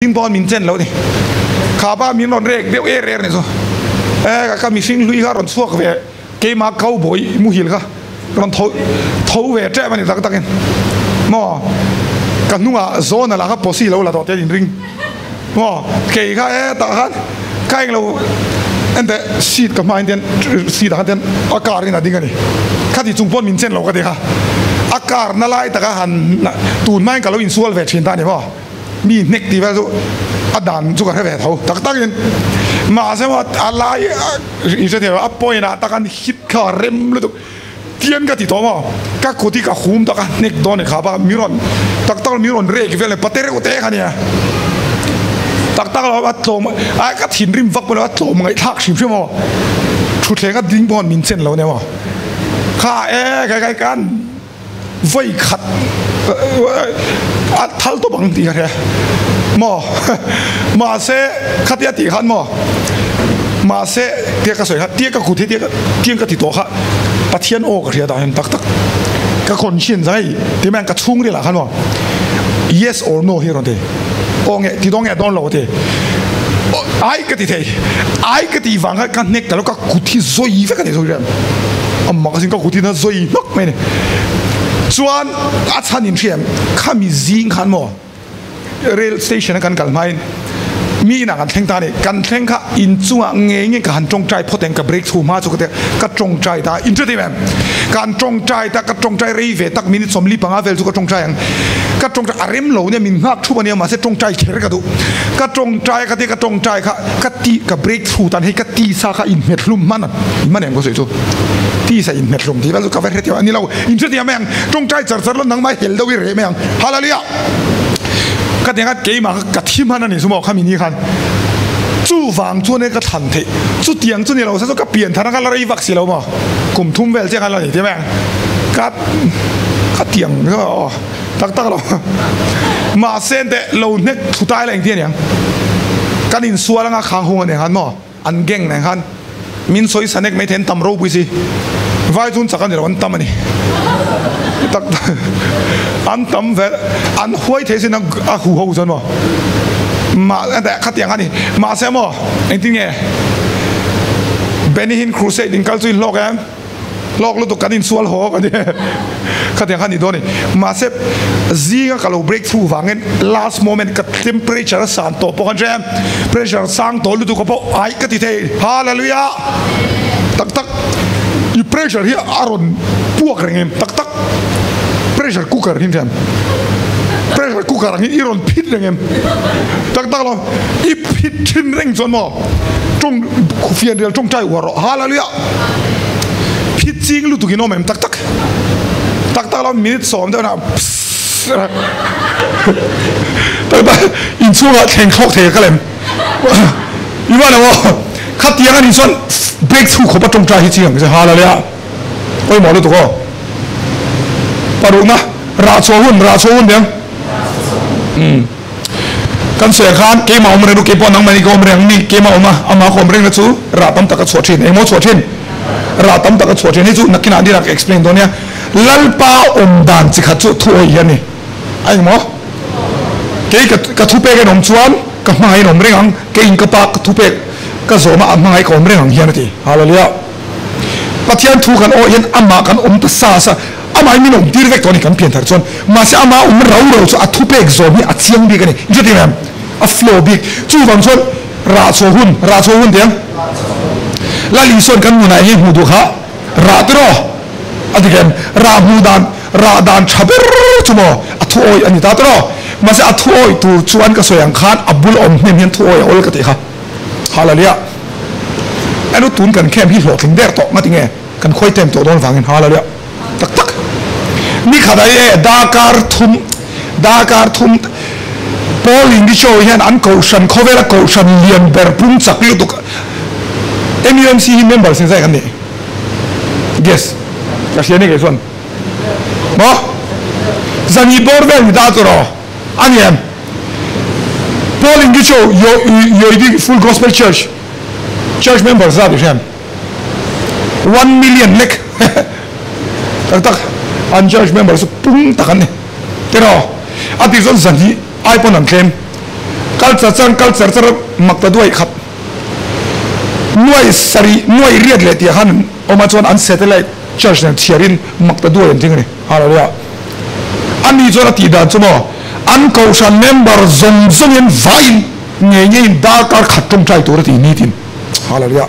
Ding pawn min chen lo ni. Kha pa min rawn rek deuh er er ni chu. E ka mihring hlui kha rawn chhuak ve keimah cowboy muhil kha rawn tho tho ve tep a ni tak takin. Maw ka hnungah zawn a la kha posi lo la tawh te in ring. Maw kei kha e tah khan ka englo enteh seat ka hmain ten seat ah khan ten a car in a ding a ni. Khati chung pawn min chen lo ka ti kha. A car na lai taka han tun hmain ka lo insual ve thin ta a ni maw. Mi hnek tih vel chu a dan chu ka hre ve tho tak tak in mahse maw a lai i hre thei lo a point ah tak an hit kha a rem lutuk tian ka ti tawh maw ka kut hi ka hum tak a hnek dawn a ni kha bak mi rawn tak tak lo mi rawn rek vel pate reuh te kha nia tak tak lo a tlawm a ka thinrim vak pawh a tlawm ngaihthlak hrim hrim maw thutthleng a ding pawh min chen lo nia maw kha e kai kai kan. Vawi khat a thal tawp ang tih ka hria maw mahse khatia tih khan maw mahse tia ka sawi kha tia ka kut hi tia tiang ka ti tawh kha Pathian aw ka hria tah hian tak tak ka conscience ang hei ti mai ang ka chhungril ah khan maw yes or no hi a rawn ti aw nge ti dawn nge dawn lo ti ai ka ti thei ai ka tih vang khan ka hnek ta lo ka kut hi zawi vek a ni zawi a mak asin ka kut hi na zawi hlawk mai a ni chuan a chhan in hriam khami zing khan maw rail station a kan kal hmain mi inah kan thleng ta a ni kan thleng kha inchungah ngei ngei ka han tawngtai phawt ang ka break chhu hma chu ka tia ka tawngtai ta in hre em kan tawngtai ta ka tawngtai rei ve tak minute 45 vel chu ka tawngtai ang ka tawngtai a rem lo nia min nghak thup ania mahse tawngtai kher ka duh ka tawngtai ka tia ka tawngtai kha ka ti ka break through tan hei ka tisa kha inhmet hlum hman a hman em ka sawi chu tisa inhmet hlum tih vel chu ka va hrethiam a ni lo in hrethiam mai ang tawngtai char char lo nangmah hel deuh i reh mai ang hallelujah ka ti ang a keimah kha ka thi hman a ni chu maw khami ni khan chuvang chuan ka thlan theih chutiang chu ni lo se chu ka pian thar ang a la rei vak si lo maw kum thum vel chiah khan la ni ti mai ang ka ka tiang aw Tak tak lo. Mahse teh lo hnek thu tai la engtin aniang. Kan insual anga khang hung aniang khan maw? An gang nen khan min sawi sa nek mai thei an tam ropui si. Vai chun chak ani lo an tam ani. Tak tak an tam ve an huai thei sin a hu ho chuan maw? Mah teh khatiang ani. Mahse maw engtin nge Benny Hinn Crusade in kal chu in hlawk em? Hlawk lutuk kan insual haw ka ni khatiang kha ni dawn a ni. Mahse zinga ka lo break through vangin last moment ka temperature a san tawh pawh kan hre em pressure sang tawh lutuk pawh ai ka ti thei hallelujah tak tak i pressure hi a rawn puak reng em tak tak pressure cooker hi hriam pressure cooker ang hi i rawn phit reng em tak tak lo i phit thin reng chuan maw tawng fianrial tawngtai uar rawh hallelujah. Phit ching lutuk in awm em tak tak tak tak lo minute sawm deuh na tak tak inchhungah thleng thlawk thei ka lem i va lo khatiang ani chuan break chhu khawp a tawngtai hi ching ang che hallelujah pawimawh lutuk aw parukna rah chhuah hun rah chhuah hun niang um Kan sawi khan keimah awm reng ru, keipawh nangmah hi ka awm reng mi, keimah awm a, amah ka awm reng na chu rah tam tak a chhuah thin, engmaw chhuah thin? Rah tam tak a chhuah thin, hei chu nakinah dinah ka explain dawn nia, Lalpa awm dan chi khat chu thu awih hi a ni, a engmaw? Kei ka ka thupek in awm chuan ka hmangaih in awm reng ang, keiin ka pa ka thupek ka zawm a, a hmangaih ka awm reng ang hian a ti, Hallelujah. Pathian thu kan awih hian amah kan awm ta sa sa, Amah min awm tir vek tawh a ni kan pian thar chuan. Mahse amah awm rau rau chu a thupek zawm hi a chiang bik a ni. Inhre em? A flow bik. Chuvang chuan rah chhuah hun, rah chhuah hun tiang. Lal Isua'n kan nunah enge hmuh duh kha? Rah te rawh. A dik em? Rah hmuh dan, rah dan tha ber chu maw a thu awih a ni ta te rawh. Mahse a thu awih tur chuan ka sawi ang khan a bul awm hnem hian thu awih a awl ka tih kha. Hallelujah. Enu tun kan camp hi hlawhtling der tawh nga tinge? Kan khawi tem tawh dawn vangin hallelujah tak tak ni khat ai e darkar thum darkar thum Paul Ingicho hian an kohhran khawvela kohhran lian ber pung chak lutuk MUMC hi member sin zai kan ni guess ka hria ni kei chuan maw zani bawr vel ni ta tur aw a ni em Paul Ingicho yo yoidi full gospel church church member zat i hriam 1 million lek tak tak an church member chu pung tak an ni tiraw a tih chuan zan hi ai pawn an tlem. Kal char char kal char char mak ta duai khat nuai sarih nuai riat leh tih ah khan an awm a chuan an satellite church nen chhiar in mak ta duai an tling a ni. Hallelujah. Ani chuan a tih dan chu maw an kohhran member zawng zawng in vaiin ngei ngei in darkar khat tawngtai tur a ti nitin. Hallelujah.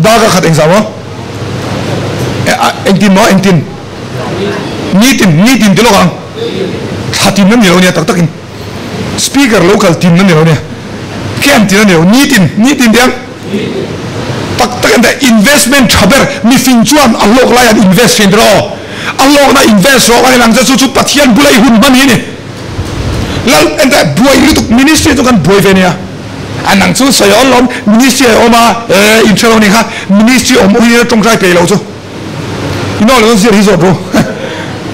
Darkar khat engzah maw? Engtin maw engtin? Nitin nitin ti lawk ang. Thla tin a ni lo nia tak takin. Speaker lo kal tin a ni lo nia. Camp tin a ni lo nitin nitin ti ang. Tak tak ente investment tha ber mifing chuan a hlawk lai an invest thin rawh aw. A hlawkna invest rawh kan inang che chu chu Pathian bula i hun hman hi ni. Lal ente buai lutuk ministry chu kan buai ve nia. A nang chu sawi awl lawm ministry a awm a e in hre lo ni kha ministry awm awhin tawngtai pe lo chu. Ino lo zir hi zawt ru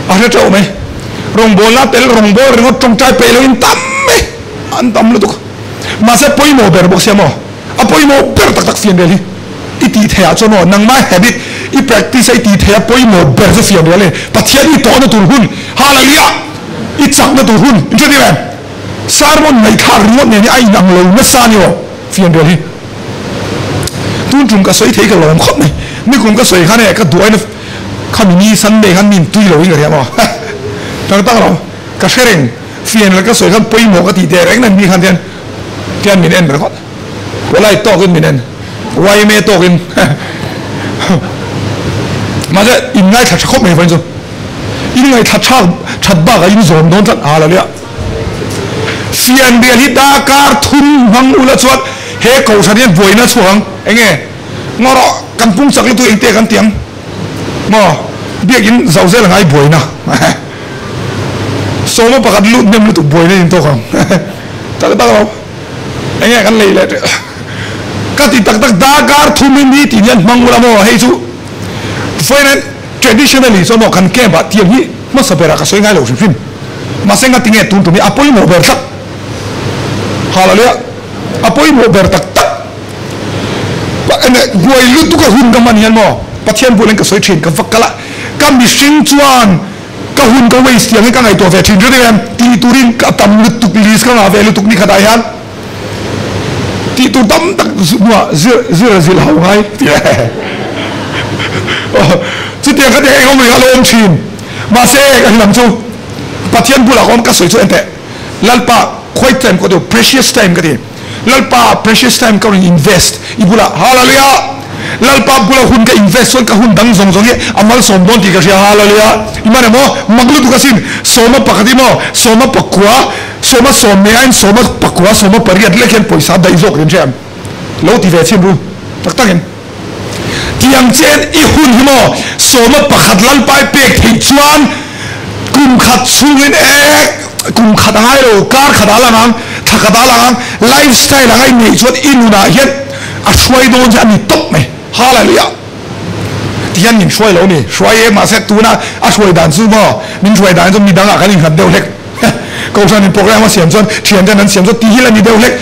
a hre teuh mai. Rawngbawlna tel rawngbâwl ringawt tawngtai pe lo in tam mai an tam lutuk. Mahse pawimawh ber bawk sia maw? A pawimawh ber tak tak fianrial hi i tih theih ah chuan aw nangmah habit i practice a i tih theih a pawimawh ber chu fianrial a ni. Pathian i tawhna tur hun, Hallelujah! I chakna tur hun in hre tir em? Sermon ngaihthlak ringawt nen hi a inang lo nasa a ni aw fianrial hi. Tun tum ka sawi thei ka lawm khawp mai. Nikum ka sawi khan e ka duaina khami ni Sunday khan min tui lo in ka hria maw? Tak tak lo ka hre reng. Fianrial ka sawi khan pawimawh ka tih teh reng nen mi khan hian hian min en ringawt. Polite tawkin min en, yma tawkin mahse in ngaithla tha khawp mai vawiin chu. In ngaithla tha that bakah in zawm dawn tlat hallelujah. Fianrial hi darkar thum hmang ula chuan he kohhran hian buaina a chhuak ang. Enge ngaw rawh kan pung chak lutuk engte kan ti ang maw biakin zau zel angai buaina. Sawma pakhat lut hnem lutuk buaina in tawk ang. Tak tak lo. Enge kan lei leh ka ti tak tak darkar thum in ni tih hian hmang ula maw hei chu vawiin traditionally chuan maw kan camp ah tiang hi hmasa berah ka sawi ngai lo hrim hrim. Mahse nga tinge tun tum hi a pawimawh ber tlat. Hallelujah. A pawimawh ber tak tak. Enge buai lutuk a hun ka hman hian maw Pathian bulah in ka sawi thin ka va kal a ka mihring chuan ka hun ka waste tiang hi ka ngaihtuah ve thin ringawt em tih turin ka tam lutuk list ka ngah ve lutuk ni khatah hian tih tur tam tak hnuah zir zir a zilh hau ngai chutiang kha tiang engemaw a lo awm thin mahse ka hrilh ang chu Pathian bulah ka awm ka sawi chu enteh Lalpa quiet time ka ti precious time ka ti. Lalpa precious time ka rawn invest i bulah Hallelujah Lalpa bula hun ka invest chuan ka hun dang zawng zawng hi a malsawm dawn tih ka hria Hallelujah i man emaw mak lutuk asin sawma pakhat i maw sawma pakua sawma sawm nei aiin sawma pakua sawma pariat lek hian pawisa daih zawk rin hria em lo ti ve chhin ru tak takin tiang chen i hun hi maw sawma pakhat Lalpa i pek theih chuan Kum khat chhungin e kum khat a ngai lo, kar khat ah lang ang, thla khat ah lang ang, life style anga i neih chuan i nunah hian a hruai dawn che a ni tawp mai. Hallelujah! Ti hian min hruai lo ni, hruai e mahse tuna a hruai dan chu maw, min hruai dan chu midang ah kan innghat deuh hlek. Kohhran in program a siam chuan thian ten an siam chuan ti hi la ni deuh hlek.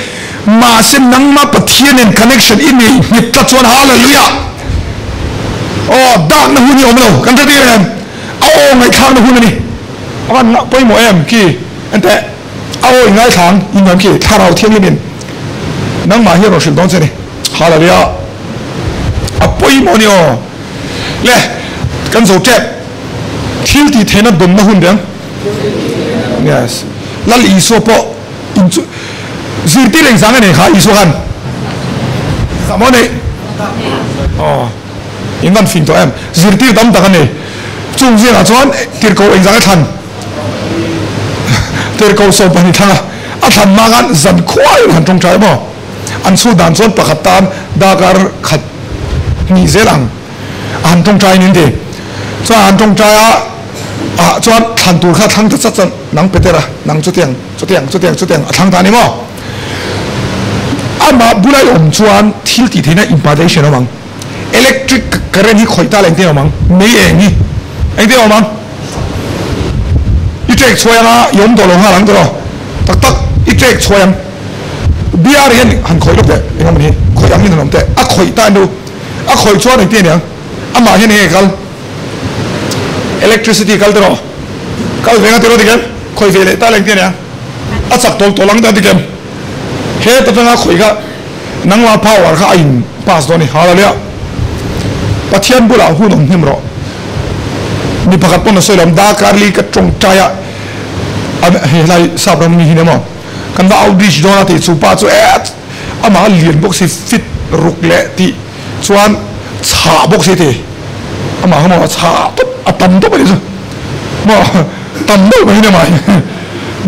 Mahse nangmah Pathian nen connection i neih nghet tlat chuan Hallelujah! Aw dakna hun hi a awm lo, kan hre tir em? A aw ngaihthlakna hun a ni. A van pawimawh em khi enteh a aw i ngaithlang i nuam khi Thlarau Thianghlimin nangmah hi a rawn hrilh dawn che a ni. Hallelujah. A pawimawh a ni aw. Le kan zo tep thil tih theihna dawnna hun reng. Yes. Lal Isua pawh in chu zirtir engzang a nei kha Isua khan. Zah maw nei? Aw. In van fing tawh em? Zirtir tam tak a ni. Chung zingah chuan tirhkoh engzah nge thlan? Tirhkoh 12 thlang a, a thlan hma khan zan khuaiin han tawngtai maw? An chhut dan chuan pakhat tan darkar khat hnih zel ang a han tawngtai in ti. Chuan a han tawngtai a, ah chuan thlan tur kha a thlang ta chat chuan nang Petera, nang chutiang, chutiang, chutiang, chutiang a thlang ta a ni maw? Amah bula i awm chuan thil tih theihna impartation a awm ang. Electric current hi khawih ta la engtin a awm ang? Mei eng hi engtin a awm ang? I trek chhuai anga i awm tawh lo nghal ang tiraw? Tak tak i trek chhuai ang. BR hian han khawih lawk teh eng awm hi khawih ang in han awm teh. A khawih ta enu a khawih chuan engtin a ni ang? Amah hian enge kal? Electricity kal tiraw? Kal ve nga tiraw tikem? Khawih ve leh ta la engtin a ni ang? A chak tawl tawl ang ta tikem? Heta tanga khawih kha nangma power kha a in pass dawn a ni. Hallelujah. Pathian bulah hun awm hnem rawh. Mi pakhat pawn a sawi lo, Darkar li ka tawngtai a, he hlai sap ram mi hi nia maw? Kan va outreach dawn a tih chu pa chu e amah a lian bawk si fit ruk leh tih chuan chhah bawk si ti amah kha maw a chhah tawp a tam tawp a nih chu maw tam deuh mai hi nia maw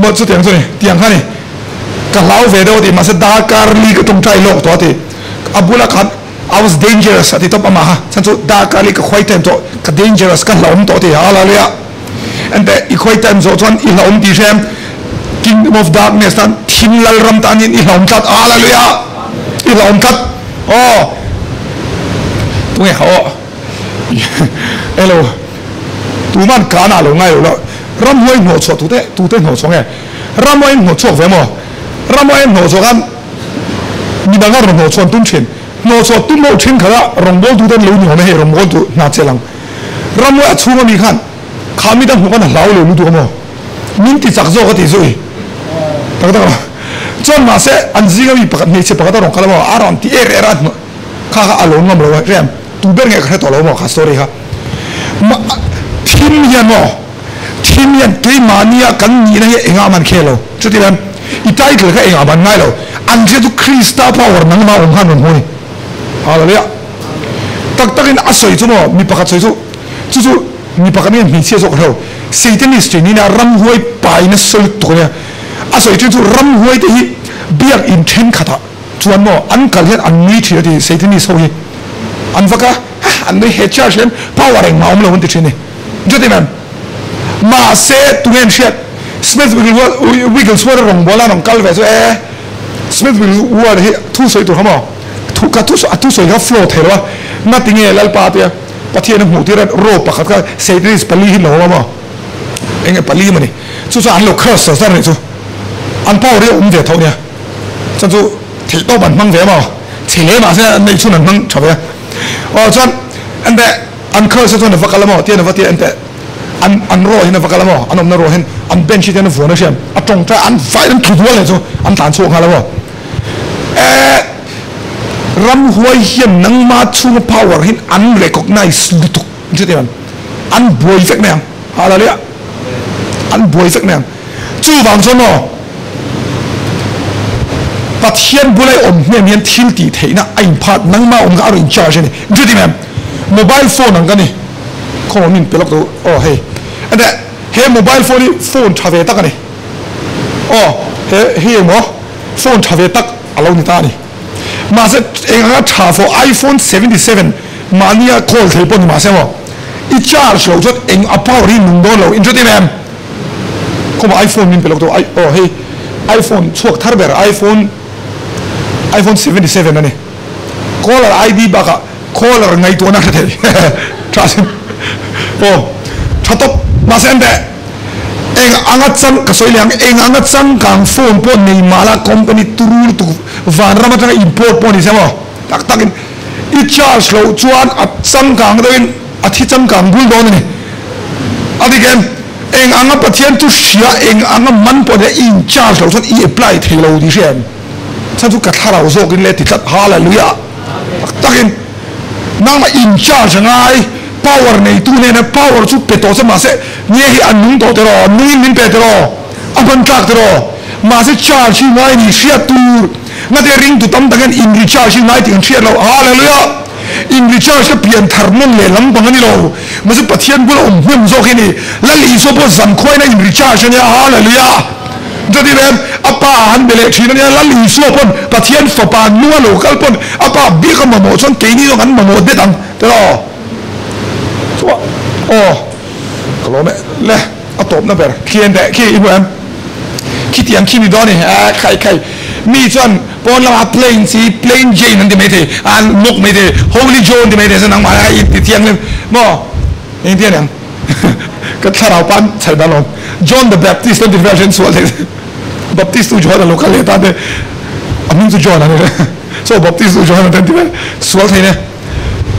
maw chutiang chu ni tiang kha ni ka hlau ve deuh a tih mahse darkar li ka tawngtai lawk tawh a ti a bulah khan I was dangerous a ti tawp amah kha chhan chu darkar li ka khuai time tawh ka dangerous ka hlauhawm tawh a ti hallelujah. Enteh, i khuai time zawh chuan i hlauhawm tih hrem, Kingdom of Darkness tan thim lal ram tan hian i hlauhawm tlat, Hallelujah! I hlauhawm tlat, aw! Tunge kha aw? Elo, tuman kana lo ngai lo la, ramhuai hnawhchhuah tute, tute hnawhchhuah nge? Ramhuai in hnawhchhuak ve maw? Ramhuai in hnawhchhuah khan midang a rawn hnawhchhuah an tum thin, hnawhchhuah tum ho then khat a rawngbawltu ten lo ni awm e hei rawngbawltu hna chelh ang. Ramhuai a chhung ami khan kha mi dang hmuh khan a hlau lo lutuk a maw? Min ti chak zawk a ti zui tak tak a. Chuan mahse an zing ami pakhat hmeichhe pakhat a rawn kal a maw? A rawn ti er er a kha kha a lo ngam lo a rem tu ber nge ka hre tawh lo maw kha story kha. Ma thim hian maw thim hian keimahnia kan nihna hi engah man khel lo chuti hian i title kha engah man ngai lo an hria chu Krista power nangmah awm khan rawn hmu a ni. Hallelujah. Tak takin a sawi chu maw mi pakhat sawi chu chu chu mi pakhat nge hmeichhia zawk hreu Satanist tih niin a ramhuai pain a sawi tuk ania a sawi thin chu ramhuai te hi biak in thenkhatah chuan maw an kal hian an nui thin a ti Satanist ho hi an vak a an nui he church hian power engmah awm lo an ti thin a ni chuti ma'am mahse tunge an hriat Smith Wigglesworth a rawngbawla an rawn kal ve chu e Smith Wigglesworth hi thu sawi tur kha maw. Thu ka thu a thusawi kha flow thei lo a, ngati nge Lalpa tia Pathian a hmuh tir a row pakhat kha Satanist pali hi lo awm a maw? Eng nge pali maw ni? Chu chuan an lo curse zar nih chu an power hi a awm ve tho nia, chuan chu theih tawp an hmang ve a maw? Chhe hle mahse an neih chhun an hmang tha ve a, aw chuan ente an curse a chuan a va kal a maw tian a va tia ente an an row hian a va kal a maw? An awmna row hian an bench hi tian a vuan a hriam a tawngtai an vai an thu dual leh chu an tlan chhuak nghal a maw? Eh, ramhuai hian nangma chhunga power hin an recognize lutuk an hre ang, an buai vek mai ang, hallelujah, an buai vek mai ang. Chuvang chuan maw, Pathian bula i awm hnem hian thil tih theihna a inphat, nangma awm kha a rawn in charge a ni, an hre ang. Mobile phone ang ka ni, khawng min pe lawk tawh u, aw hei, ente he mobile phone hi phone tha ve tak a ni, aw he hei eng maw? Phone tha ve tak a lo ni ta a ni. Mahse eng anga tha fo iPhone 77 mahnia call thei pawh ni mahse maw i charge loh chuan eng a power hi nung dawn lo inhre em em. Khawmah iPhone min pe lawk tawh ai aw hei iPhone chhuak thar ber iPhone iPhone 77 a ni. Caller ID bakah caller ngaihtuahna hre thei tha sin aw tha tawp mahse an teh. Eng anga chang, ka sawi leh ang, eng anga changkang phone pawh nei mah la company turu lutuk vanram atanga import pawh ni se maw tak takin i charge loh chuan a changkang deuhin a thi changkang bul dawn a ni. A dik em? Eng anga Pathian chu hria eng anga man pawh nia i in charge loh chuan i apply thei lo tih hria em? Chhan chu ka thlarau zawkin le ti tlat Hallelujah tak takin nangmah in charge a ngai power neitu hnena power chu pe tawh che mahse nie hi a nung tawh tiraw nungin min pe tiraw a hman tlak tiraw mahse charge hi ngai ni hriat tur ngate ringtu tam tak hian in recharge hi ngai tih kan hriat loh Hallelujah in recharge ka pian thar nawn leh lampang a ni lo mahse Pathian bula awm hnem zawk hi ni Lal Isua pawh zankhuain a in recharge a nia Hallelujah. Chuti vel a pa han be leh thin a nia, Lal Isua pawn Pathian fapa nunga lo kal pawn a pa biak a mamawh chuan keini zawng an mamawh det ang tiraw? Chua aw ka lawm e le a tawpna ber khi en teh khi i hmu em? Khitiang khi ni dawn i a khai khai mi chuan pawn lama plain chi plain Jane an ti maithei an mawk maithei Holy Joe an ti maithei chuan nangmah a inti thianghlim maw engtin a niang? Ka thlarau pan chhai dan awm. John the Baptist an ti vel then sual thei. Baptist tu John a lo kal leh ta te. A hming chu John a ni le. So Baptist tu John an ti vel sual thei ne.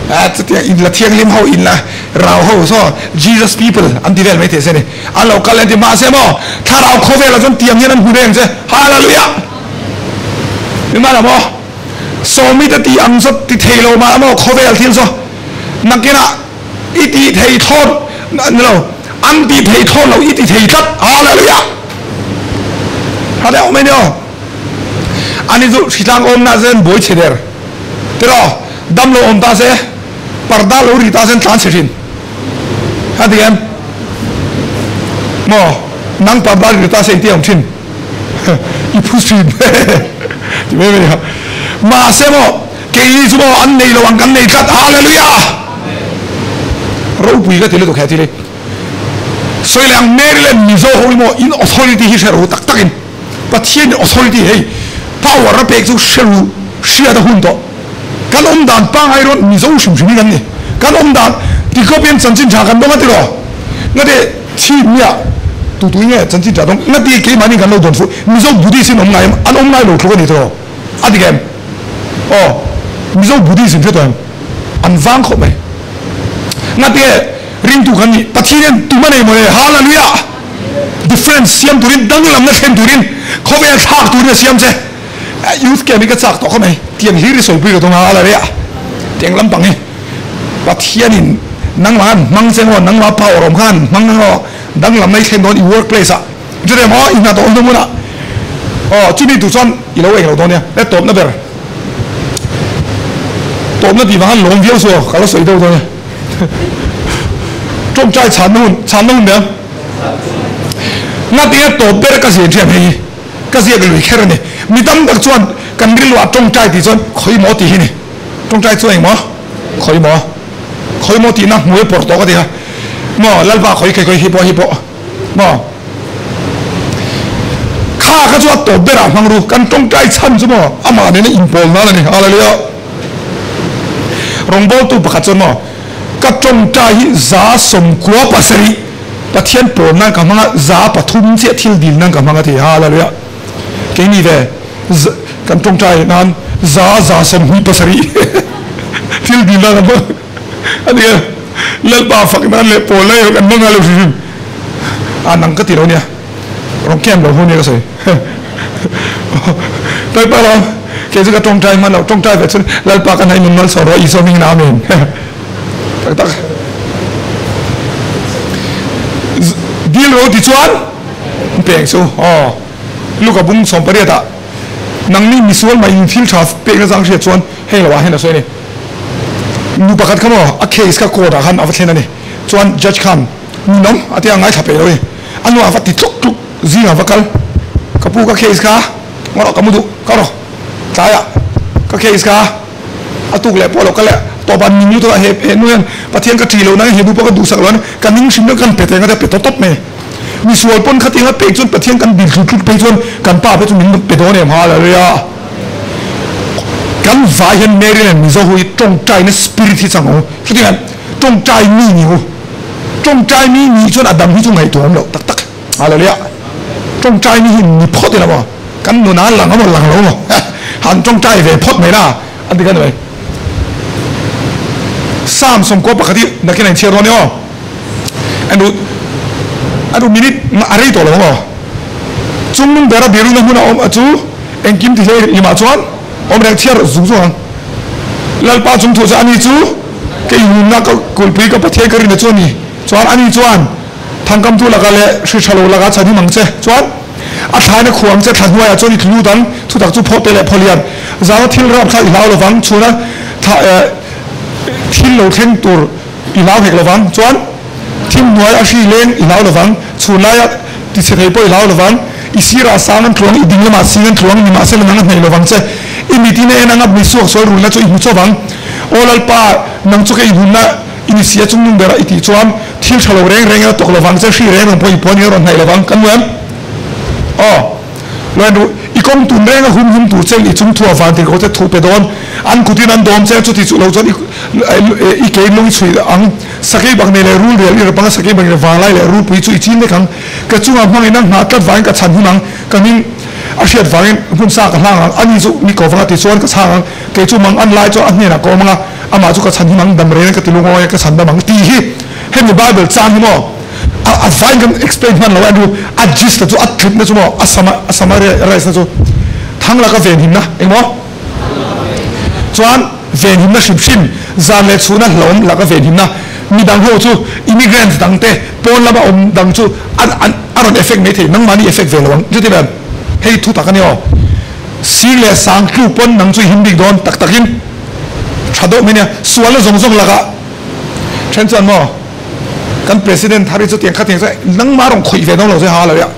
A chutiang in la thianghlim ho in la rau ho so Jesus people an ti vel mai thei se ni. An lo kal an ti mahse maw thlarau khawvel ah chuan tiang hian an hmu reng che. Hallelujah. Mi mana maw? Sawmi te tih ang chu ti thei lo mah maw khawvel thil chu nakinah i tih thei thlawt ni lo, an tih thei thlawt lo i ti thei tlat. Hallelujah! Tha deuh mai nia. Ani chu hritlang awmna zen buai chhe der tiraw damlo awm ta se parda lo ri ta zen tlan chhe thin. A ti em? Maw nang parda ri ta se engtin awm thin? I phu thin ti mai mai a. Mahse maw keini chu maw an nei lo ang kan nei tlat. Hallelujah! Ropui ka ti lutuk he thil hi. Sawi leh ang Maryland Mizo ho hi maw in authority hi hre ru tak tak in Pathian in authority hei power a pek chu hre ru hriat a hun tawh. Kan awm dan pangngai rawn Mizo hrim hrim hi kan ni. Kan awm dan tikawp hian chanchin tha kan dawng a tiraw? Ngate chhim nia tu tu nge chanchin tha dawng? Ngati keimahni kan lo dawn fuh Mizo Buddhist in awm ngai em? An awm ngai lo thluk a ni tiraw? A dik em? Aw Mizo Buddhist in hre tawh em? An vang khawp mai. Ngati nge ringtu kan nih? Pathian hian tum a nei mawle. Hallelujah! Difference siam turin danglamna thlen turin khawvel thlak turin a siam che. Youth camp hi ka chak tawh kha mai, tiang hlir hi sawipui ka tum a, ala rei a, tiang lampang hi Pathianin nangmah an hmang che ngaw, nangmah power awm khan an hmang ngaw, danglam na i thlen dawn i work place ah, chuti maw i hnathawh hnu hmunah, aw chumi tur chuan i lo eng lo dawn nia, he tawpna ber, tawpna tih vang an lawm viau chu aw, ka la sawi deuh dawn nia, tawngtai chhanna hun, chhanna hun ber, ngatinge tawp ber ka zir thiam hei hi. Ka ziak lui kher a ni. Mi tam tak chuan kan rilruah tawngtai tih chuan khawi maw tih hi ni. Tawngtai chu engmaw? Khawi maw? Khawi maw tihna hmuai pawrh tawh ka ti a. Maw Lalpa khawi khawi khawi hi pawh hi pawh maw? Kha kha chu a tawp berah hmang ru. Kan tawngtai chhan chu maw amah nena inpawl nan a ni. Hallelujah. Rawngbawltu pakhat chuan maw ka tawngtai hi 97. Pathian pawl nan ka hmang a, 300 chiah thil dil nan ka hmang a ti. Hallelujah. Keini ve kan tawngtai nan 127 thil dil nan ka hmang a ni a. Lalpa fak nan leh pawl lai kan hmang a lo hrim hrim. A nang ka ti lo nia. Rawng kem lo hu nia ka sawi. Lalpa lo kei chu ka tawngtai hman lo. Tawngtai ve chuan Lalpa ka hnaih nun malsawm rawh Isua hmingin Amen. Tak tak. Dil ro ti chuan peng chu aw Luka bung 18 ah nangni misual mai in thil tha pek na zang hriat chuan heng lo ah hian a sawi a ni. Nu pakhat kha maw a case kha court ah khan a va thlen a ni. Chuan judge khan ninawm a tia ngaithla peih lo a ni. A nu ah va ti tluk tluk zing ah va kal ka pu ka case kha ngaw rawh ka mu duh ka rawh tlai ah ka case kha A tuk leh pawh lo ka leh tawp a ning lutuk a he he nu hian Pathian ka ṭih loh nangin he nu pawh ka duhsak loh a ni ka ning hrim deuh kan pe teng a tia pe tawp tawp mai misual pawn khatiang a pek chuan Pathian kan dil tlut tlut phei chuan kan pa phei chu min pe dawn em hallelujah kan vai hian Maryland Mizo ho hi tawngtaina spirit hi chang ang u chutiang hian tawngtai mi ni u tawngtai mi nih chuan a dam hi chu ngaihtuah awm loh tak tak Hallelujah tawngtai mi hi ni phawt ila maw kan nuna lang amaw lang lo maw han tawngtai ve phawt mai na an ti kan mai Psalm 11 hi nakin a inchhiar dawn nia aw anu anu minute a rei tawh lo ang aw chungnung bera biruna hmun a awm chu engkim ti hle limah chuan awm reng chhiar zung zung ang Lalpa chung thu chu ani chu ka inhunna ka kulhpui ka Pathian ka rinna chu ani chuan ani chuan Thangkamtu lakah leh hri tha lo lakah chhan him ang che. Chuan, a thlaina khuh ang che, thla hnuaiah chuan i tlu lut ang, thutak chu phawte leh phaw lian. Zana thil rap thla i hlau lovang, chhuna thla thil lo thleng tur i hlau hek lovang. Chuan, thim hnuai a hri leng i hlau lovang, chhun laia tichhe thei pawh i hlau lovang. I sirah sang an tluang, i ding lamah sing an tluang, nimahsela nang a hnaih lovang che. I mitin a en anga mi suaksual rulna chu i hmu chawp ang. Aw Lalpa, nang chu ka inhunna. I ni sia chung nung berah i tih chuan thil tha lo reng reng in a tawk lovang che, hri reng reng pawh i puan in a rawn hnaih lovang kan hmu em? Aw, Loin ruh, i kawng tun reng a hum hum tur che i chung thu a van tir ko che thu pe dawn, an kut in an dawm che chuti chu lo chuan i ke in lung i chhui ang, sakei bak nei leh rul rial i rap ang a sakei bak nei vanglai leh rulpui chu i chin vek ang, ka chungah hmang in a nghah tlat vangin ka chhan hun ang, ka hming a hriat vangin hmun sa ka hlang ang, ani chu mi ko vang a ti chuan ka chhang ang, kei chu mang an lai chuan a hnenah ka awm ang a. Amah chu ka chhan him ang, dam reng ka ti lungawi a, ka chhan dam ang tih hi hemi Bible chang hi maw a a vain kan explain hman lo a, a gist na chu a tlip na chu maw a sama a summarize na chu. Thang laka venhimna engmaw? Chuan venhimna hrim hrim, zan leh chhuna hlauhawm laka venhimna, midang ho chu immigrants dang te, pawn lama awm dang chu an an a rawn effect mai thei, nangmahni effect ve lo ang. Chuti ber hei thu tak a ni aw. Sing leh sang tluk pawn nang chu i him bik dawn tak takin tha deuh mai nia. Sualna zawng zawng lakah then chuan maw kan president thar hi chu tiang kha tiang chu nangmah rawn khawih ve dawn lo che ha lo ia.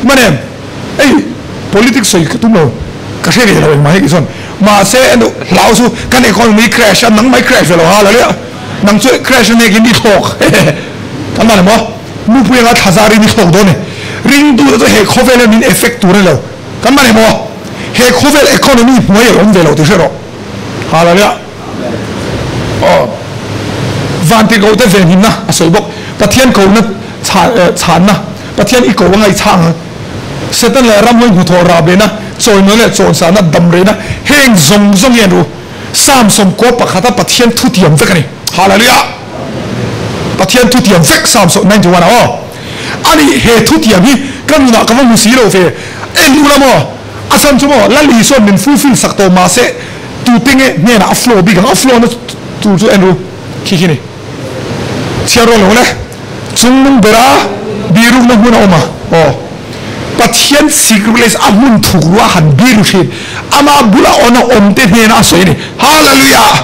Hman em? Ei politics sawi ka tum lo, ka hre ve lo engmah hi keichuan. Mahse enu hlau chu kan economy crash a, nangmah i crash ve lo ha lo ia. Nang chu crash a nek in i thlawk hehehe. Kan man emaw? Nupui anga thla zar in i thlawk dawn e. Ringtu te chu he khawvel hian min effect tur a ni lo. Kan man emaw? He khawvel economy hnuai a awm ve lo tih hre rawh. Ha lo ia. Aw. Vantirhkoh te venhimna a sawi bawk. Pathian kohna chhanna, Pathian i ko anga i chhang ang. Satan leh ramhawi hmuthawh rahbehna, chawimawina leh chawnchahna, damreina, heng zawng zawng hi an ru. Psalm sawmkua pakhata Pathian thutiam vek a ni. Hallelujah! Pathian thutiam vek Psalm 91 ah aw. Ani he thutiam hi ka nunah ka va hmu si lo ve. En ula maw? A chhan chu maw Lal Isuan min fulfill sak tawh mahse tute nge hnenah a flow bik ang? A flow na tur chu en ru khi khi ni. Chhiar rual lo le. Chungnung bera birukna hmun a awm a, aw. Pathian secret place a hmun thuk rua han biru thin. Ama bula awna awmte hnena a sawi a ni. Hallelujah!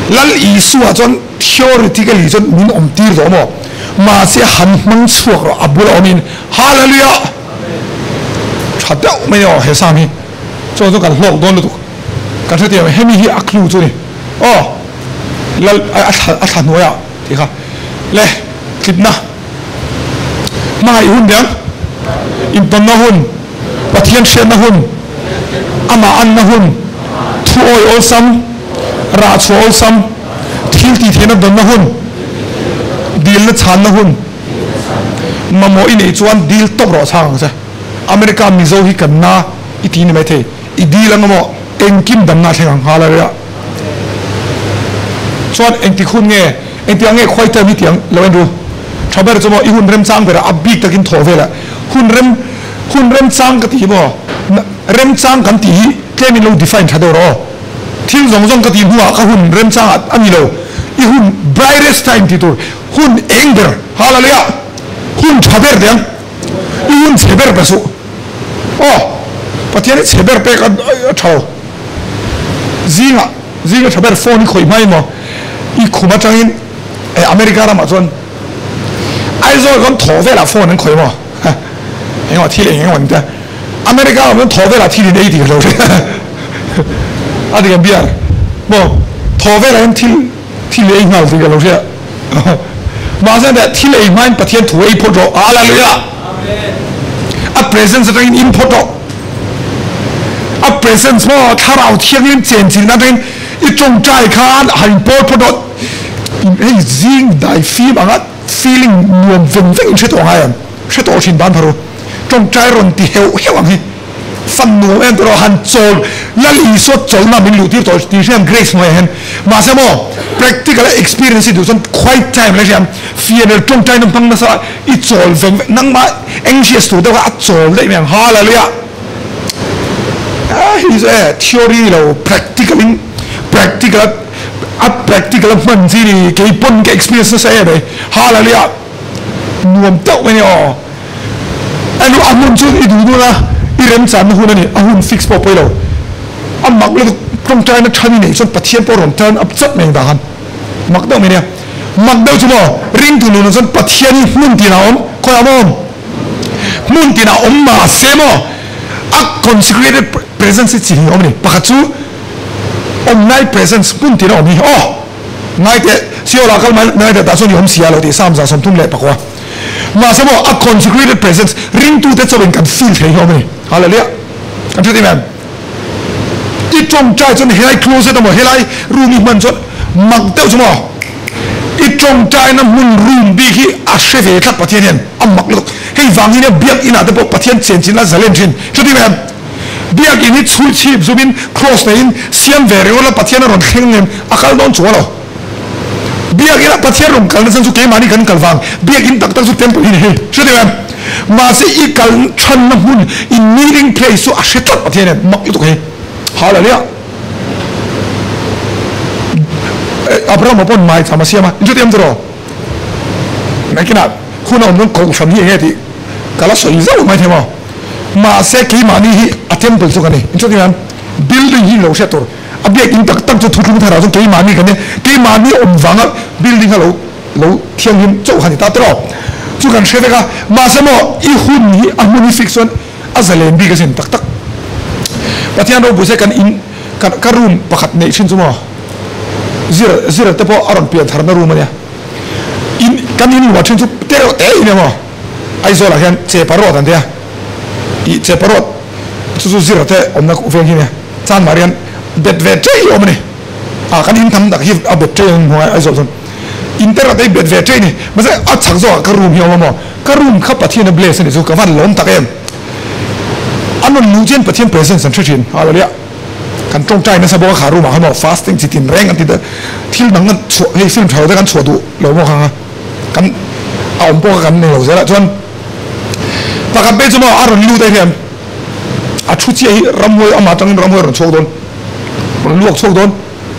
Lal Isua chuan theoretically chuan min awm tir tawh maw? Mahse han hmang chhuak rawh a bula awmin. Hallelujah! Tha deuh mai aw he Psalm hi. Chuan chu kan hlawk dawn lutuk. Kan hrethiam e, hemi hi a clue chu a ni. Aw, lal a thla a thla hnuaiah tih kha le tlipna hmangaih hun dang, intawnna hun, Pathian hriatna hun, amah anna hun, thu awi awlsam, rah chhuah awlsam, thil tih theihna dawnna hun, dilna chhanna hun, mamawh i neih chuan dil tawp rawh chhang ang che. America Mizo hi kan na i ti ni maithei. I dil ang emaw engkim damna a thleng ang nghal a ria. Chuan engtik hun nge, engtik ang nge khuai term hi tih ang lo en ru. Tha ber chu maw i hun remchang berah a bik takin thawh velah hun rem hun remchang ka tih hi maw remchang kan tih hi tlem in lo define tha deuh rawh aw. Thil zawng zawng ka tih hnuah ka hun remchang ah a ni lo. I hun brightest time tih tur hun eng ber hallelujah hun tha ber teh ang. I hun chhe ber pe suh. Aw, Pathian hi chhe ber pek a tha lo. Zingah, zinga tha ber phone i khawih hma emaw, i khum atangin eh America ramah chuan Aizawl kan thaw velah phone an khawih emaw, engemaw thil eng emaw an tia. America ramah chuan thaw velah thil in ei tih ka hlo hria. A ti kan biar maw, thaw velah hian thil thil ei nghal tih ka lo hria. Mahse nia thil ei hmain Pathian thu ei phawt rawh. Hallelujah! A presence atangin in phawt rawh. A presence maw Thlarau Thianghlim chenchilhna atangin i tawngtai khan han in pawl phawt rawh. Hei zing dai fim anga feeling nuam veng veng in hre tawh ngai em? Hre tawh thin ban pharu. Tawngtai rawn ti heuh heuh ang hi. Fan nuam em tawh han chawl Lal Isua chawlhna min luh tir tawh tih hriam Grace hnuaiah hian mahse maw practical a experience hi duh chuan quiet time la hriam fianel tawngtaina hmang nasa i chawl veng veng nangmah anxious tur deuh kha a chawl daih mai ang Hallelujah ah hi chu e theory lo practical in practical a practical a hman chi ni kei pawn ka experience nasa em mai Hallelujah nuam deuh mai ni aw. Enu a hmun chu i duh dun a, i remchanna hun a ni, a hun fix pawh pawi lo. A mak lutuk tawngtaina than i neih chuan Pathian pawh rawn turn up chat mai ang dah khan. Mak deuh mai nia. Mak deuh chu maw, ringtu nunah chuan Pathian hi hmun tinah a awm, khawiah maw awm? Hmun tinah awm mahse maw, a consecrated presence hi chi hnih a awm a ni. Pakhat chu awmlai presence hmun tinah awm hi aw. Ngaite, Seolah kal mai ngaite tah chuan i awm si a lo tih Psalm 134. Mahse maw a consecrated presence ringtute chauhin kan feel thei hlawm a ni. Hallelujah! Kan hre tim em? I tawngtai chuan helai closet emaw helai room i hman chuan mak deuh chu maw i tawngtaina hmun room bik hi a hre ve tlat Pathian hian a mak lutuk. Hei vang hi nia biak inah te pawh Pathian chenchin a zalen thin. Hre tim em? Biak in hi chhul chhip zumin cross neiin siam ve ringawt la Pathian a rawn thleng em a kal dawn chuang lo. Biakin ah Pathian rawn kalna chan chu keimahni kan kal vang, biakin tak tak chu temple hi ni hei. Hre deuh em? Mahse i kal thanna hmun in meeting place chu a hre tlat Pathian hian mak lutuk hei. Hallelujah. Abraham-a pawn maicham a siam a, in hrethiam tiraw? Nakinah hun a awm dawn kohhran hi enge tih ka la sawi zauh mai thei maw? Mahse keimahni hi a temple chu ka ni. In hrethiam em? Building hi lo hriat tur. A biakinn tak tak chu thuthlung tharah chuan keimahni kan ni. Keimahni awm vanga building kha lo lo thianghlim chauh kha ni ta tiraw? Chu kan hre vek a. Mahse maw i hun hi a hmun hi fix chuan a zalen bik asin tak tak. Pathian ropui se kan in ka ka room pakhat neih thin chu maw zir zir te pawh a rawn pian tharna room ania. In kan in luah thin chu te reuh te in emaw Aizawl ah hian Chepa road an tia ih Chepa road chu chu zir te awmna veng hi nia Chanmar hian bet ve tei awm ani ah kan in tam tak hi a bet tei an hmu a Aizawl chuan in te reuh te hi bet ve tei ani mahse a chhak zawk ah ka room hi a awm a maw ka room kha Pathian a bless ani chu ka van lawm tak em an rawn luh chian Pathian presence an hre thin hallelujah. Kan tawngtai nasa bawk a kha room ah khan maw fasting chi tin reng an ti deuh thil dang kan chhuah hei film tha lo te kan chhuah duh lo maw khang a kan a awm pawh kha kan nei lo zel a chuan pakhat phei chu maw a rawn lut a hian a thu chiah hi ramhuai amah atangin ramhuai a rawn chhuak dawn rawn luak chhuak dawn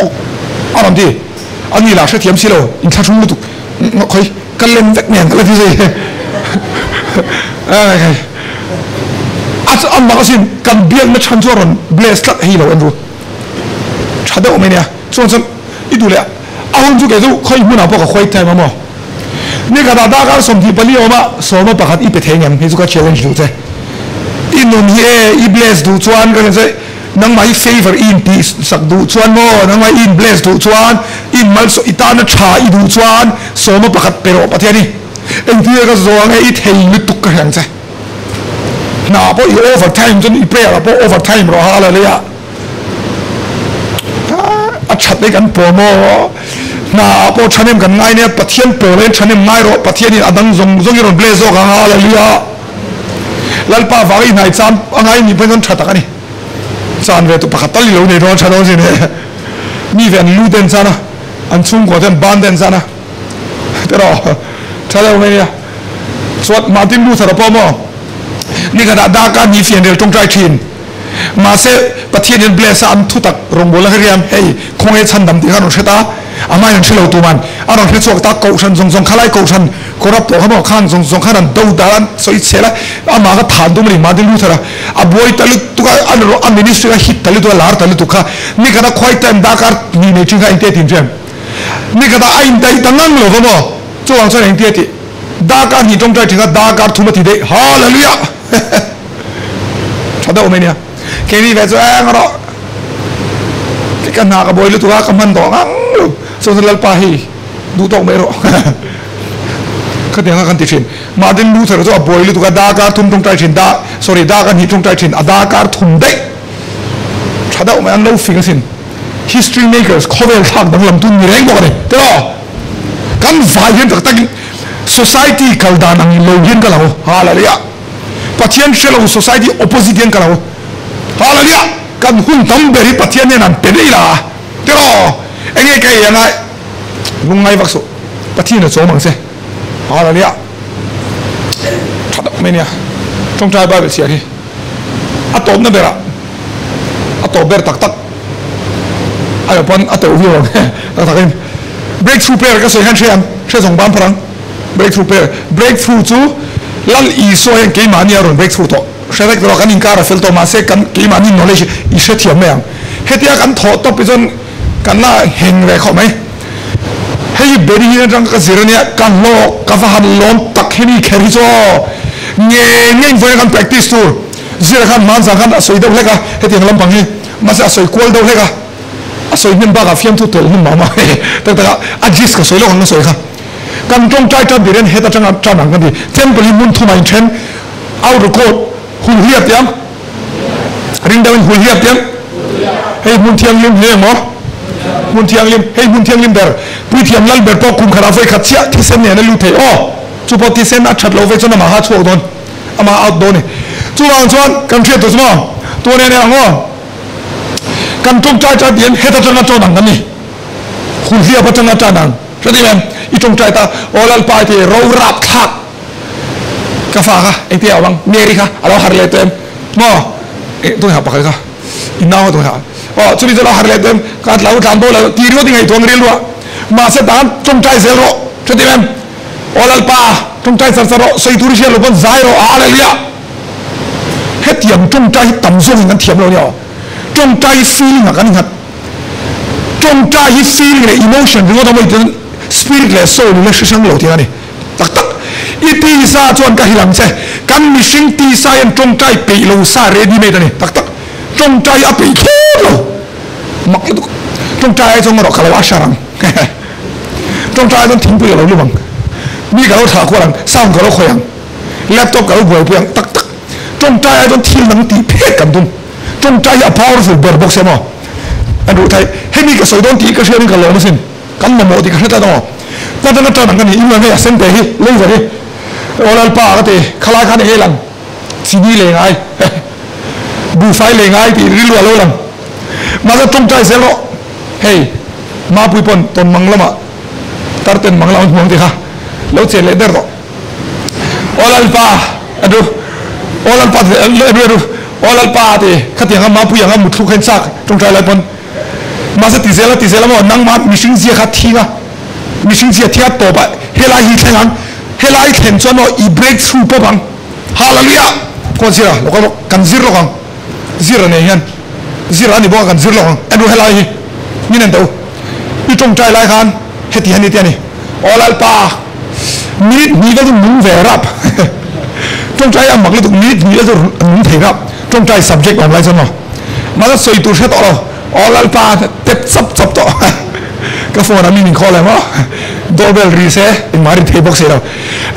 awk a rawn ti a ni lah hrethiam si lo inthlahrung lutuk khawi ka lem vek nen ka la ti zui a a mak asin kan biakna chhan chu a rawn bless tlat hei lo en ru tha deuh mai nia chuan chuan i duh leh a hun chu kei chu khawi hmunah pawh ka khawi time a maw ni khatah darkar 24 awm a sawma pakhat i pe thei ngem hei chu ka challenge duh che i nun hi e i bless duh chuan ka che Nangmah hi favour i intih sak duh chuan maw, nangmah i in bless duh chuan, i in malsawh, i tana tha i duh chuan sawma pakhat pe rawh Pathian hi. Engtin nge ka zawng e, i thei lutuk ka hria ang che. Hna pawh i over time chuan i prayer ah pawh over time rawh hallelujah. A that mai kan pawl maw, hna ah pawh thahnem kan ngai nia, Pathian pawl ah hian thahnem ngai rawh, Pathian in a dang zawng zawng i rawn bless zawk ang hallelujah. Lalpa vang i hnai cham a ngai nih pawhin chuan tha tak a ni. Chan ve tu pakhat tal i lo nei dawn tha dawn sin e. Mi ve an lu den chan a, an chhungkua te an ban den chan a. Tiraw tha deuh mai nia. Chuan Martin Luther a pawh maw nikhatah darkar hnih fianrial tawngtai thin. Mahse Pathian in bless a an thutak rawngbawlna kha riam hei khawnge chhandam tih kha an rawn hre ta a hmain an hre lo tuman a rawn hre chhuak ta kohhran zawng zawng khalai kohhran corrupt tawh kha maw khang zawng zawng khan an do dar an sawi chhel a amah kha than tum a ni Martin Luther a a buai ta lutuk a an a ministry kha hit ta lutuk a lar ta lutuk kha nikhat a khuai time darkar hnih nei thin kha engtia tin riam nikhat a a indaih ta ngang lo va maw chuvang chuan engtia tih darkar hnih tawngtai thin kha darkar thum a ti daih hallelujah. Tha deuh mai nia. Keini ve chu eng rawh. Kei ka hna ka buai lutuk a, ka hman tawh ngang lo. Chuan chuan Lalpa hei duh tawk mai rawh. Khatiang kha kan ti thin. Martin Luther chu a buai lutuk a, darkar thum tawngtai thin, da sorry darkar hnih tawngtai thin, a darkar thum daih. Tha deuh mai an lo fing asin. History makers khawvel thlak danglam tu ni reng bawk a ni. Tiraw? Kan vai hian tak takin society kal dan ang lo hian ka lo. Hallelujah. Pathian hre lo society opposite hian ka lo Hallelujah kan hun tam ber hi Pathian hian an pe daih la tiraw enge ka ei anga lungngai vak suh Pathian a chawm ang che Hallelujah tha tak mai nia tawngtai Bible chhiar hi a tawpna berah a tawp ber tak tak a pawn a teuh viau ang tak takin breakthrough prayer ka sawi khan hre ang hre zawng ban phar ang. Breakthrough prayer, Breakthrough chu Lal Isua hian keimahni a rawn breakthrough tawh. Hre vek tawh a, kan inkar a fel tawh mahse kan keimahni knowledge i hrethiam mai ang. Hetia kan thawh tawp hi chuan kan la heng ve khawp mai. Hei hi Benny Hinn atang ka zir ania, ka hlawk, ka va han lawm tak hemi kher hi chu aw. Nge nge in vawiin kan practice tur zira khan hmanzang khan a sawi deuh hlek a, hetiang lampang hi mahse a sawi kual deuh hlek a, a sawi hnem bakah fiamthu telh hnem mah mah tak tak a, a gist ka sawi lawk ang ka sawi kha. Kan tawngtai tan tir hian heta tanga tan ang kan ti. Temple hi hmun thumah inthen, outer court, hul hiap tih ang, ring deuhin hul hiap tih ang, hei hmun thianghlim hle ang maw? Hmun thianghlim, hei hmun thianghlim ber, puithiam lal ber pawh kum khatah vawi khat chiah thisen nen a lut thei aw, chu pawh thisen a that loh vei chuan amah ha chhuak dawn, amah out dawn a ni. Chuvang chuan kan hriat tur chu maw, tun en ang aw, kan tawngtai tan tir hian heta tanga tan ang kan ni, hul hiap atanga tan ang. Hre ding em? I tawngtai ta, Aw Lalpa i ti ro rap thlak. Ka fa kha engtia awm ang? Mary kha a lo harh leh tawh em? Maw? Eh, tunge ha pakhat kha? I nau kha tunge ha? Aw, chumi chu a lo harh leh tawh em? Ka tlau tlan bo lo ti ringawt i ngaihtuah ang rilru ah. Mahse tan tawngtai zel rawh. Hretim em? Aw Lalpa, tawngtai char char rawh, sawi tur i hriat loh pawn zai rawh, Hallelujah! Hetiang tawngtai hi tam zawngin kan thiam lo nia aw. Tawngtai hi feeling ah kan inghat. Tawngtai hi feeling leh emotion ringawt a mawi tiin spirit leh soul in a hre hrang lo tih a ni. Tak tak. I tisa chuan ka hrilh ang che. Kan mihring tisa hian tawngtai peih lo sa ready made a ni. Tak tak. Tawngtai a peih thlawt lo. Mak lutuk. Tawngtai ai chuan erawh ka lo usher ang. Tawngtai ai chuan thingpui ka lo lum ang. Mi ka lo thlah kual ang. Sound ka lo khawih ang. Laptop ka lo buaipui ang. Tak tak. Tawngtai ai chuan thil dang tih phet kan tum. Tawngtai hi a powerful ber bawk sia maw? An ruh thai. Hemi ka sawi dawn tih ka hriain ka lawm asin. Kan mamawh tih ka hre tlat ang aw. Hna atanga tan ang ka ni. Inla ngei a sen te hi laser hi. Aw Lalpa ka ti. Khalai khan eng ei lang? Chini lei ngai. Buhfai lei ngai tih rilru a lo lang. Mahse tawngtai zel rawh. Hei Mapui pawn tawn mang lamah tarten mang lamah hmuang tih kha lo chen leh der tawh. Aw Lalpa a du Aw Lalpa ti a du a du Aw Lalpa ti khatiang a Mapui anga muthluk kha in chak tawngtai lai pawn mahse ti zel a ti zel a maw nangmah mihring zia kha thing a mihring zia thing a tawp a helai hi thleng ang helai thlen chuan maw i break through pawp ang Hallelujah khaw zira lo kal kan zir lawk ang zir a nei hian zir a ni bawk a kan zir lawk ang en ru helai hi min en teh u i tawngtai lai khan heti hian i ti a ni Aw Lalpa, minute hnih vel chu nung ve rap. Tawngtai a mak lutuk, minute hnih vel chu nung thei rap. Tawngtai subject awm lai chuan maw. Mahse sawi tur hre tawh lo. Aw Lalpa, tep chap chap tawh. Ka phone a mi min call em aw. Doorbell ri se, engmah ri thei bawk si lo.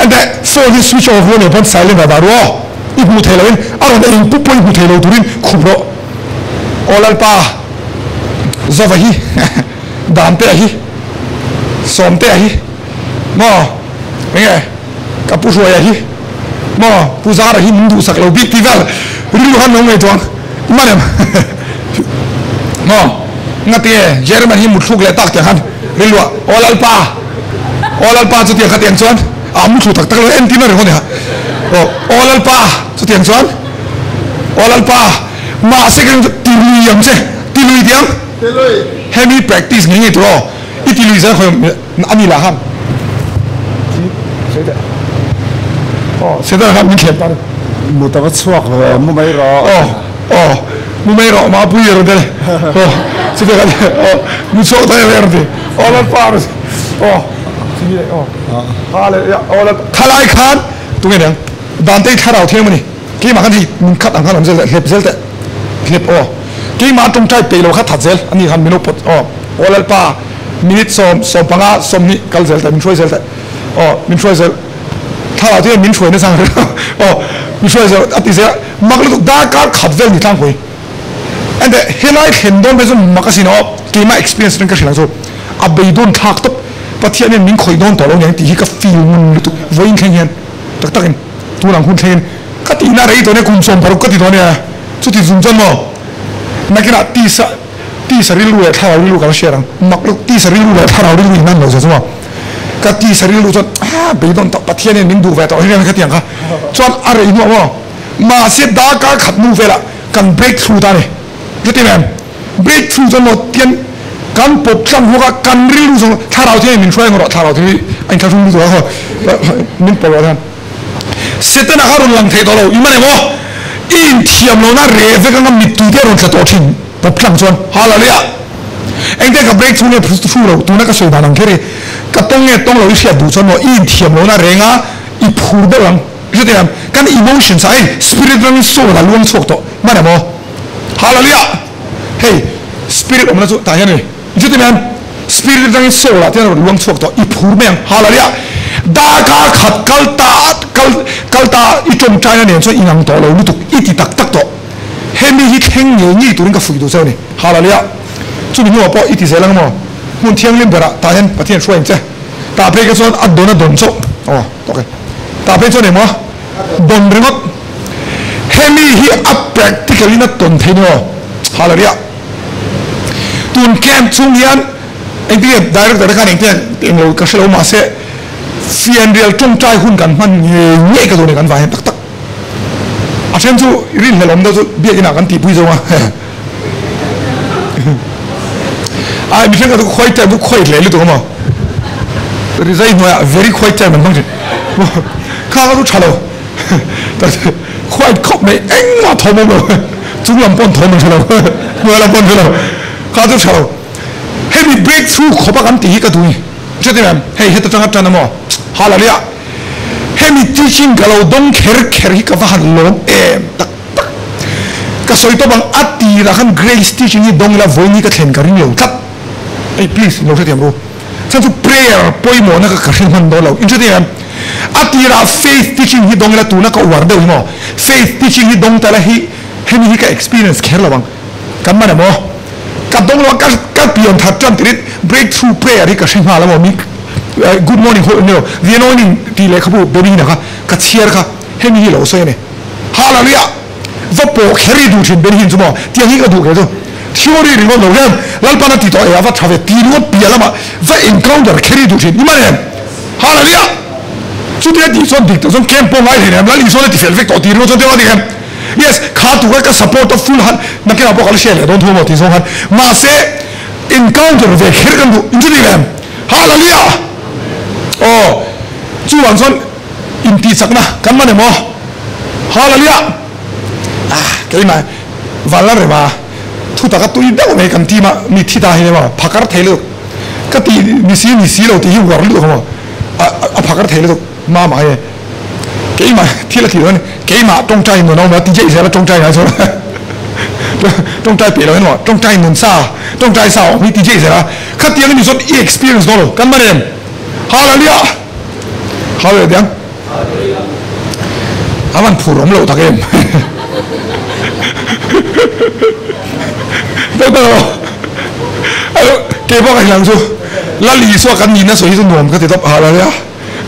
Enteh, phone hi switch off rual lo pawn silent ah dah ru aw. I hmuh thei loin a rawn eng pup pawh i hmu thei lo turin khup rawh. Aw Lalpa, Zova hi. Dantea hi Sawmtea hi maw enge ka pu Hruaia hi maw pu Zara hi min duhsak lo bik tih vel rilru khan lo ngaihtuah ang i man em maw ngatinge German hi muthluk leh tak tiang khan rilru ah aw Lalpa aw Lalpa chutiang kha tiang chuan a muthlu tak tak lo entir na ringawt ni kha aw aw Lalpa chutiang chuan aw Lalpa mahse ka tilui ang che tilui tiang Hemi practice ngei ngei tur aw. I ti lui zel khawi a ni lah khan. Aw Setana khan min thlem ta ni. Mu ta va chhuak ve mu mai rawh. Aw aw mu mai rawh mapui a rawn ti a ni. Aw chutiang khan aw mu chhuak ta em a rawn ti. Aw Lalpa a rawn ti. Aw chumi leh aw Hallelujah aw Lalpa thalai khan tunge niang Dantei thlarau thiam a ni. Keimah khan hei min khat ang khan awm zel teh hlep zel teh hlep aw keimah tawngtai peih lo kha that zel ani khan min lo pawt aw aw Lalpa minute sawm sawm panga sawmhnih kal zel teh min hruai zel teh aw min hruai zel thlarau te hian min hruai nasa ang aw min hruai zel a ti zel mak lutuk darkar khat vel ni tlangpui ente helai thlen dawn phei chu mak asin aw keimah experience atang ka hrilh ang chu a beidawn thlak tawp Pathian hian min khawih dawn tawh lo niang tih hi ka feel ngun lutuk vawiin thleng hian tak takin. Tun ang hun thlengin ka tihna rei tawh nia kum 60 ka ti tawh nia chuti chung chuan maw nakinah tisa tisa rilru leh thlarau rilru kan hriat ang mak lutuk tisa rilru leh thlarau rilru in an lo zia chu maw ka tisa rilru chuan ah beidawn tawh Pathian hian min duh ve tawh hian ka ti ang kha chuan a rei hnuah maw mahse darkar khat hnu velah kan break through ta a ni chuti em break through chuan maw tian kan pawp tlang hawk a kan rilru zawng thlarau thiangin min hruai ang rawh thlarau thiangin a inthlahrung lutuk a khaw min pawlh rawh hian Setana kha rawn lang thei tawh lo i man em aw i inthiam lohna reh vek anga mittui te a rawn tla tawh thin pawp tlang chuan hallelujah engte ka break through nge through lo tuna ka sawi dan ang kher hi ka tawng nge tawng lo i hriat duh chuan maw i inthiam lohna renga i phur deuh ang hriat em kan emotions ah hei spirit rangin soul a luang chhuak tawh man em aw Hallelujah! Hei spirit awmna chu tah hian a ni. Chuti mai spirit atangin soul ah te hian a rawn luang chhuak tawh. I phur mai ang. Hallelujah! Darkar khat kal ta kal kal ta i tawngtaina nen chuan inang tawh lo lutuk. I ti tak tak tawh. Hemi hi thleng ngei ngei turin ka fuih duh cheu a ni. Hallelujah! Chumi hnuah pawh i ti zel ang maw? Hmun thianghlim berah tah hian Pathian hruai ang che. Tah phei kha chuan a dawn a dawn chauh. Aw, tawk e. Tah phei chuan engmaw? Dawn ringawt. Hemi hi a practical in a tawn thei ni aw. Hallelujah. Tun camp chhung hian engtin nge director te khan engtin nge englo ka hrelo mahse Fianrial tawngtai hun kan hman ngei ngei ka duh ni kan vai hian tak tak. A then chu rinhlelh awm deuh chu biakin ah kan tihpui zawng a. Ai mi thenkhat chu khuai term chu khuai hle lutuk a maw. Rizai hnuaiah very khuai term an hmang thin. Kha kha chu tha lo. Khuai khawp mai engmah thawm awm lo. Chung lam pawn thawm an hre lo. Hnuai lam pawn hre lo. Kha chu tha lo. Hemi breakthrough khawp a kan tih hi ka duh ni. Hriat em? Hei heta tanga tan a maw? Hallelujah! Hemi teaching ka lo dawng kher kher hi ka va han lawm em tak tak. Ka sawi tawp ang, a tirah khan Grace teaching hi dawng ila vawiin hi ka thlen ka ring lo tlat. Hei please in lo hrethiam ru. Chhan chu prayer pawimawhna ka ka hre hman dawn lo. In hrethiam em? A tirah faith teaching hi dawng ila tuna ka uar deuh hi maw? Faith teaching hi dawng ta ila hi hemi hi ka experience kher lo ang. Kan man em aw? Ka dawng lo a, ka ka pian that tan tirin breakthrough prayer hi ka hre nghal a maw mi good morning ho nilo the anointing tih lehkhabu Benny na kha ka chhiar kha hemi hi lo sawi a ni. Hallelujah! Va pawh kher hi duh thin Benny hin chu maw tiang hi ka duh kher chu theory ringawt lo hian Lalpan a ti tawh e a va tha ve ti ringawt piah lamah va encounter kher hi duh thin i man em? Hallelujah! Chutia tih chuan dik tak chuan camp pawh ngai hlei nem Lal Isuan a ti fel vek tawh ti ringawt chuan teuh a dik em? Yes, kha tura ka support a full han nakinah pawh ka la share leh dawn thu maw tih zawng khan mahse encounter ve kher kan duh in chuti em? Hallelujah! Aw chuvang chuan intihchakna kan man em aw? Hallelujah! Ah keimah Vanla rema thu taka tui deuh mai kan team a mi thi ta hi emaw phakar thei lutuk ka ti ni si ni si lo tih hi uar lutuk emaw a phakar thei lutuk mama hi. Keimah thil a ti lo a ni. Keimah tawngtai nun a awm lo a, ti jeih zel a tawngtai ngai chuan tawngtai peih lo emaw tawngtai nun sa tawngtai sa a awm hi ti jeih zel a, khatiang a ni chuan i experience dawn lo kan man em? Hallelujah! Hallelujah tiang a van phur awm loh tak em? Deuh tak lo keipawh ka hrilh ang chu Lal Isua kan nihna sawi hi chu nuam ka ti tawp Hallelujah.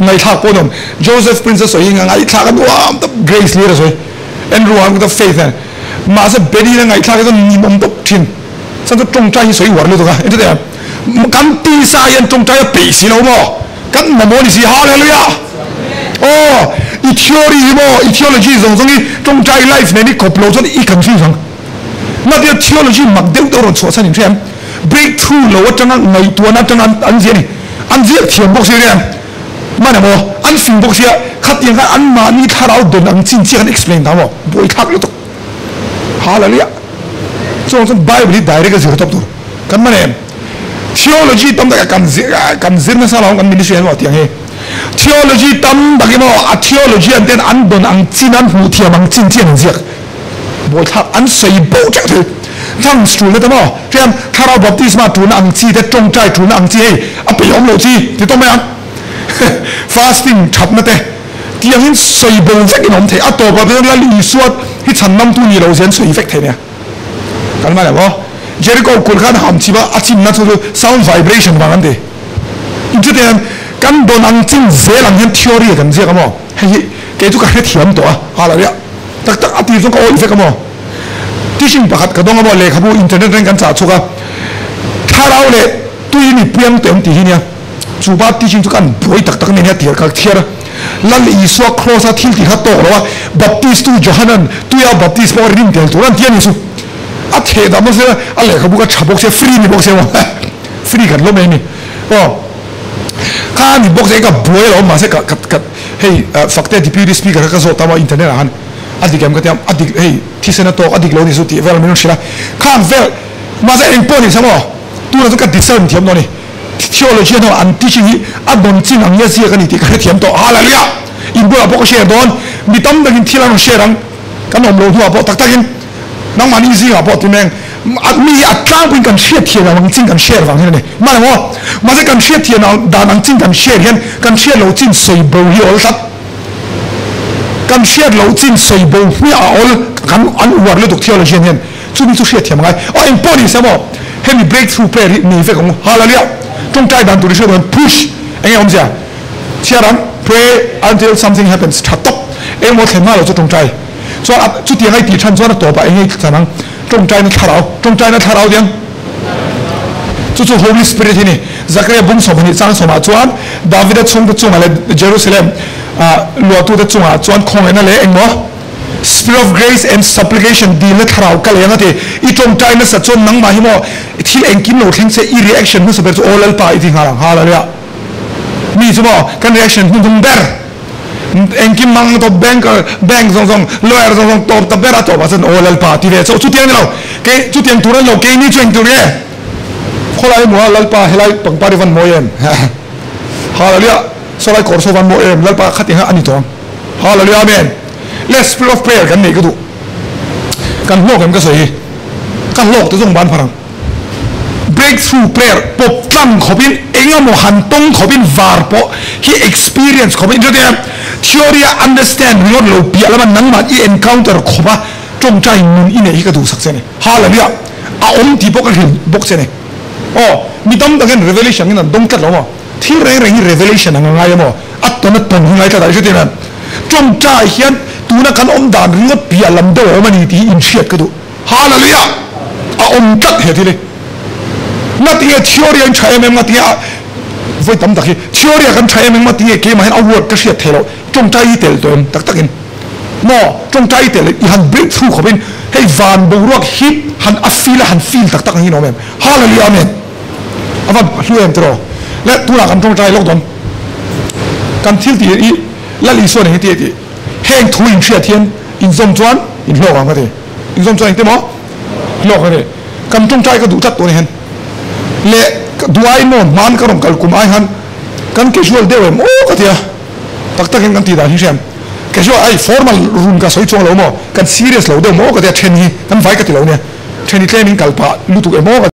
Ngaihthlak pawh nuam. Joseph Prince a sawi hi ngaihthlak a nuam tawp Grace Lee a sawi. Andrew ang ta Faith nen. Mahse Benny na ngaihthlak hi chuan ninawm tawp thin. Chuan chu tawngtai hi sawi uar lutuk a. Engti teh kan tisa hian tawngtai a peih si lo maw? Kan mamawh ni si. Hallelujah! Aw, i theory hi maw, i theology zawng zawng hi tawngtai life nen i kawp lo chuan i confuse ang. Ngatia theology mak deuh deuh rawn chhuah chhan in hria em? Breakthrough lo atanga ngaihtuahna atanga an ziah a ni. An ziak thiam bawk si ria em? Hman emaw an fing bawk sia khatiang khan an mahni thlarau don ang chin chiah khan explain ta maw? Buaithlak lutuk. Hallelujah! Chuang chuan Bible hi direct a zir tawp tur kan man em? Theology tam tak kan zir kan zir nasa lo kan ministry hian maw tiang hi theology tam tak hi maw a theologian ten an don ang chin an hmuh thiam ang chin chian an ziak. Buaithlak an sawi bo teuh thei. Tongues tulna te maw? Hriam, thlarau baptisma tulna ang chi te, tawngtai tulna ang chi hei a peih awm loh chi ti tawh mai ang. Fasting thatna te tiangin sawi bo vek in awm thei. A tawpah te chuan Lal Isua hi chhan namtu ni lo zia an sawi vek thei nia. Kan hman em aw? Jericho kulh khan ham chim a, a chimna chu chu sound vibration vang an ti. Inchutiang kan dawn ang chin zel ang hian theory a kan ziak a maw? Hei hi kei chu ka hrethiam tawh a, hallelujah. Tak tak a tir chuan ka awih vek a maw? Teaching pakhat ka dawng a maw? Lehkhabu internet reng kan chah chhuk a, thlarau leh tui mi piang teh awm tih hi nia. Chu ba teaching chu kan buai tak tak a ni nia tir ka thiar a. Lal Isua cross a thil tih kha tawk lo a, Baptist tu Johanan tuia baptist pawh rin tel tur an ti a ni chu. A theh dah maw sia a lehkhabu kha tha bawk sia free ni bawk sia maw free kan lawm em ni aw. Kha ni bawk sia ka buai lo mahse ka ka ka hei Fakte deputy speaker kha ka zawt ta maw internet ah khan a dik em ka ti a a dik hei thisen a tawk a dik lo ni chu tih vel min rawn hrilh a khang vel mahse eng pawh ni sa maw tunah chuan ka discern thiam dawn a ni theology a an teaching hi a dawn chin ang nge ziak a ni tih ka hrethiam tawh hallelujah in bulah pawh ka share dawn mi tam takin thil an rawn share ang kan awm lo hnuah pawh tak takin nangmahni zingah pawh ti meng mi hi a tlangpuiin kan hriatthiam ang chin kan share vang hian a ni mahni maw mahse kan hriatthiam ang dan ang chin kan share hian kan hriat loh chin sawi bo hi a awl tlat kan hriat loh chin sawi bo hmiah a awl kan an uar lutuk theology hian chumi chu hriatthiam a ngai aw engpawh ni se maw hemi breakthrough prayer hi nei vek ang u hallelujah tawngtai dan tur hi hriat dawn push enge awmzia chhiar ang pray until something happens tha tawp engemaw thlen hma lo chu tawngtai Chuan a chutiang a i tih than chuan a tawpah eng nge i tlan ang? Tawngtaina thlarau, tawngtaina thlarau diang. Chu chu Holy Spirit hi ni. Zakaria bung 20 chang sawmah chuan Davida chhungte chungah leh Jerusalem luahtute chungah chuan khawngaihna leh engmaw Spirit of grace and supplication dilna thlarau ka leng a ti. I tawngtai nasa chuan nangmah hi maw thil engkim lo thleng che i reaction hmasa ber chu aw Lalpa i ti nghal ang Hallelujah. Mi chu maw kan reaction hnuhnung ber engkim mang tawp banker bank zawng zawng lawyer zawng zawng tawp ta ber a tawpah chuan aw Lalpa ti ve chauh chutiang ni lo kei chutiang tur an lo keini chu engtur nge khawlai hmuh a Lalpa helai pangpar i van mawi em Hallelujah sawlai kawr saw van mawi em Lalpa khatiang a ni tawh ang Hallelujah Amen le spirit of prayer kan neih ka duh kan hlawk em ka sawi hi ka hlawk te zawng ban phar ang. Breakthrough prayer pawp tlang khawpin eng emaw han tawng khawpin var pawh hi experience khawpin chutia theory a understand ringawt lo piah lama nangmah i encounter khawpa tawngtai nun i neih hi ka duhsak che ni. Hallelujah! A awm tih pawh ka hrilh bawk che ni. Aw, mi tam tak hian revelation in an dawng tlat lo maw? Thil reng reng hi revelation ang a ngai emaw? A tawn a tawn hi ngai tlat a, chutia tawngtai hian tuna kan awm dan ringawt piah lam deuh a awm a ni tih hi inhriat ka duh. Hallelujah! A awm tlat he thil hi. Ngatinge theory a in tha em em ngatinge a vawi tam tak hi theory a kan tha em em ngatinge keimah hian a word ka hriat theih loh tawngtai hi tel tawh em tak takin maw tawngtai tel i han break through khawp in hei van boruak hi han a feel a han feel tak tak ang hi in awm em Hallelujah Amen a van hlu em tiraw le tunah kan tawngtai lawk dawn kan thil tih hi Lal Isua nen hi ti a tih heng thu in hriat hian inzawm chuan in hlawk ang ka ti. Inzawm chuan engte maw hlawk a ni. Kan tawngtai ka duh tlat tawh ni hian leh duh ai maw hman ka rawn kal kum ai khan kan casual deuh em aw ka ti a, tak tak in kan tih dan hi hriam casual ai formal room ka sawi chuang lo maw kan serious lo deuh maw ka ti a then hi kan vai ka ti lo nia then hi tlem in kal pah lutuk em aw ka.